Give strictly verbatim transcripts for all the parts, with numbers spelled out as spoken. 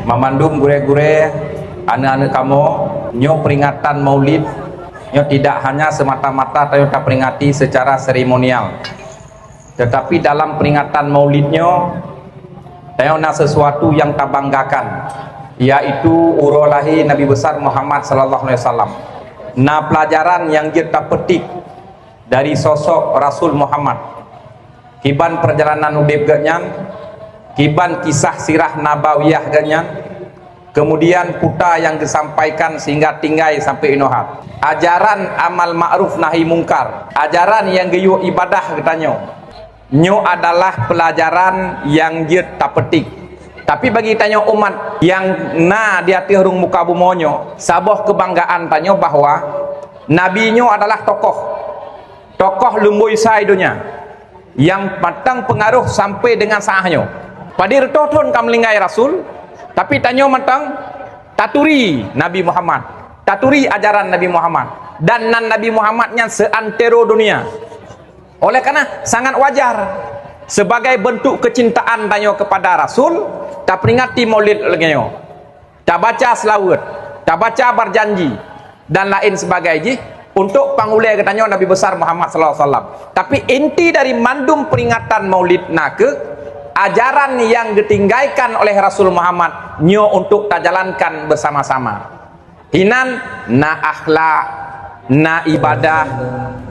Mamandum gurée-gurée, aneuk-aneuk kamoe, nyoe peringatan Maulid, nyoe tidak hanya semata-mata tanyoe taperingati secara seremonial. Tetapi dalam peringatan Maulid nyoe, tanyoe na sesuatu yang tabanggakan, yaitu uroe lahé Nabi Besar Muhammad sallallahu alaihi wasallam. Na pelajaran nyang jeuet tapetik dari sosok Rasul Muhammad, kiban perjalanan udeb geuhnyan, kiban kisah sirah nabawiyah geuhnyan, kemudian peue nyang geusampaikan sehingga tinggai sampai inoe hat. Ajaran amal ma'ruf nahi mungkar, ajaran nyang geuyue ibadah geutanyoe, nyoe adalah pelajaran nyang jeuet tapetik. Tapi bagi tanyoe umat nyang na di ateueh rhueng muka bumoe nyoe, saboh keubanggaan tanyoe bahwa Nabi nyoe adalah tokoh, tokoh lumboi sai donya nyang mantong peungaroh sampai dengan saat nyoe. Padum reutôh thon ka meuninggai Rasul, tapi tanyoe mantong taturi Nabi Muhammad, taturi ajaran Nabi Muhammad, dan nan Nabi Muhammad nyan seantero dunia. Oleh karena sangat wajar, sebagai bentuk kecintaan tanyoe kepada Rasul, taperingati Maulid lagée nyoe. Tabaca seulaweuet, tabaca berjanji, dan lain sebagainya untuk pangulée geutanyoe Nabi Besar Muhammad sallallahu alaihi wasallam. Tapi inti dari mandum peringatan Maulid nakeuh ajaran nyang geutinggaikan oleh Rasul Muhammad nyoe untuk tajalankan bersama-sama. Hinan na akhlak, na ibadah,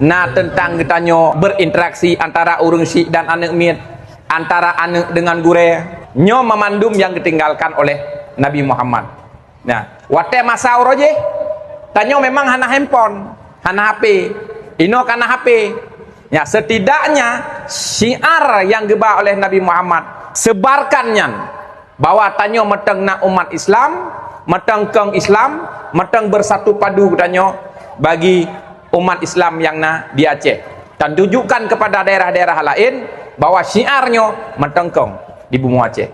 na teuntang geutanyoe berinteraksi antara ureuëng syiek dan aneuk miet, antara aneuk dengan gurée. Nyoe mamandum nyang geutinggalkan oleh Nabi Muhammad. Nah, watée masa uroe jih, tanyoe memang hana handphone, hana H P. Inoe ka na H P. Ya, setidaknya syiar nyang geuba oleh Nabi Muhammad, sebarkan nyan. Bahwa tanyoe mantong na umat Islam, mantong kong Islam, mantong bersatu padu tanyoe bagi umat Islam nyang na di Aceh. Dan tunjukkan kepada daerah-daerah lain bahwa syiar nyoe mantong kong di bumoe Aceh.